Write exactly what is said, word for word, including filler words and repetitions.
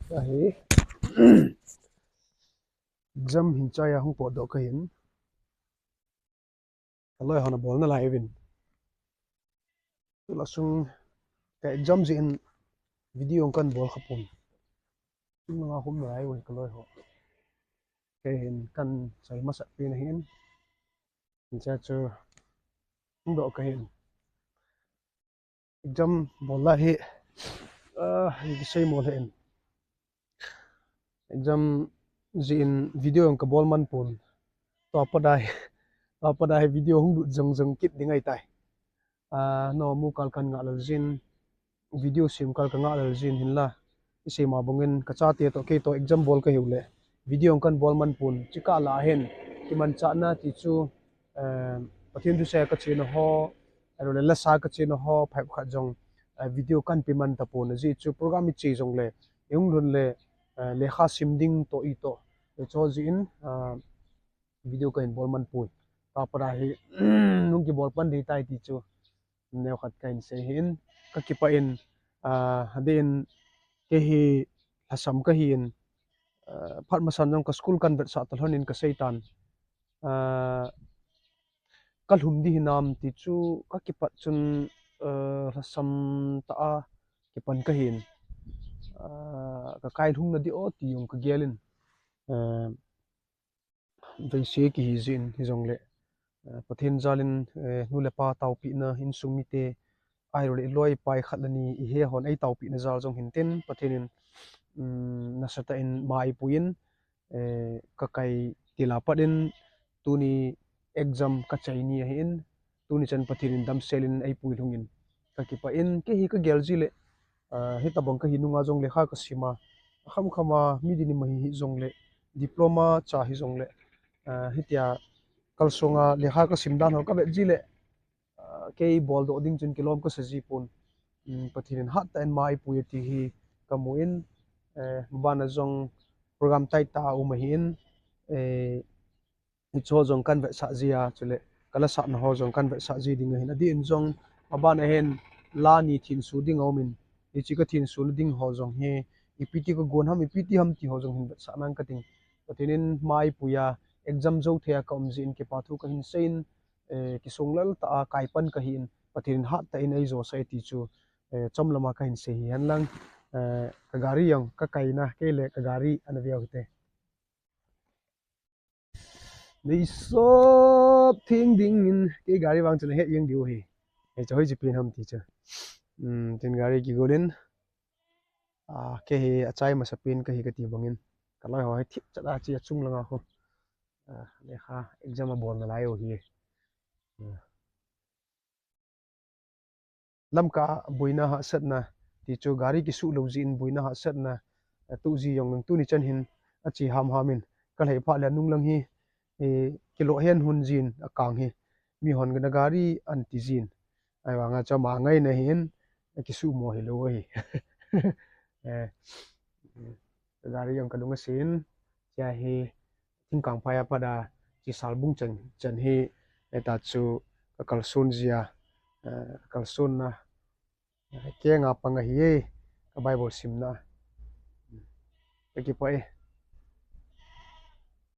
Ahi. Exam hin chai a hung potdoh kahin. Kaloi hon abol nalai uvin. Tula sung ka exam jeh in video kan bol khapon. Chung langa hung nalai uvin kaloi ho. Keihin kan chai masat pen ahin. Hincha chu hung doh kahin. Exam bol lai hi, ah, kisei mo lheh in. Exam jeh in video jong kabol man pon. Tua pat a hi, tua pat a hi video hung lut jong jong kit ding ahitai. Ah, no, mu kal kan ngah lel jin, video sem kal ka ngah lel jin hinla. Isei ma bangin kachate toh kei toh exam bol kahiu le. Video jong kan bol man pon, chukah lah a hin. Kimanchahna ti chu, eh, Pathen thusei a kachena ho, ahilouleh lasa kachena ho, phabep khat jong, eh, video kan pe man tapon, ajeh chu program iche jongle, ihung lhun le, eh, lekha sim ding toh itoh. Hicho jeh in, ah, video kahin bol man poi. Tua pat a hi, nung kibol pan ding tai ti chu. Neo khat kahin sei hin, kakipah in, ah, adeh in, kei hi lhasam kahin, ah, phat masan jong ka school kan vetsah ta lhon in kasei tan. Ah, kalhum ding hinam ti chu kakipat chun, ah, lhasam tah a kipan kahin, ah, kakai lhung na ding o ti jong kagel in, ah, veise kihi jeh in hijongle, eh, Pathen jal in, eh, nu le pa taopehna, insung mite, ahilouleh iloi ipai khat le ni ihe hon eitaopehna jal jong hintin, Pathen in, um, nasatah in ma eipui in, eh, kakai til a pat in tuni exam kachai ni ahin, tuni chan Pathen in damsel in eipui lhung in kakipah in, kei hi kagel jeh le, ah, hitabang kahi nunga jong lekha kasim a, akham kham a mi dinmun hi hijongle, diploma cha hijongle, ah, hitia kalsong a lekha kasim dan ho kavet jeh le, ah, kei boldoh ding chun kilom kasa ji pon. Um, Pathen in hattah in ma eipui e ti hi kamu in, eh, maban a jong program taitah a um ahin, eh, hicho jong kan vetsah ji a, chule kalasahna ho jong kan vetsah ji ding ahin, adeh in jong maban a hin la ni thenso ding aum in, hiche kathenso na ding ho jong hi, ipi ti kagon ham, ipi ti ham ti ho jong hin vetsah nang kating. Pathen in ma eipui a, exam jou thei a kaum jeh in kipa thu kahin sei in, eh, kisonglel tah a kaipan kahi in, Pathen in hattah in eijosah e ti chu, eh, chomlam a kahin sei hi henlang, eh, ka gari jong kakaina, kei le ka gari ana veu hite. Nei sop theng ding in, kei gari vang chu nahet jeng diu ahi. Hiche hoiche pen ham ti chu. Um, tin gari kigol in. Ah, kei hi achai masapen kahi kati bangin. Kaloi ho hi thipchat a che achung langa khu. Ah, lekha exam abol nalai u ahi. Ah. Lamkah a boina hahsatna, ti chu gari kisuh lou jeh in boina hahsatna, eh, tuh ji jong nang tuni chan hin ache hamham in, kalhai phat le nunglang hi, eh, kilo hen hun jin akang hi, mihon na gari anti jin. Ahivanga chu ama ngaina hin, akisuhmo hilou ahi. Eh, gari jong kalung asen, tia hi, Thingkangphai a pat a, Chisalbung chan, chan hi, hita chu kakalson jia, eh, kakalsonna, eh, kenga pang ahi e, ka Bible simna. Kakipah e,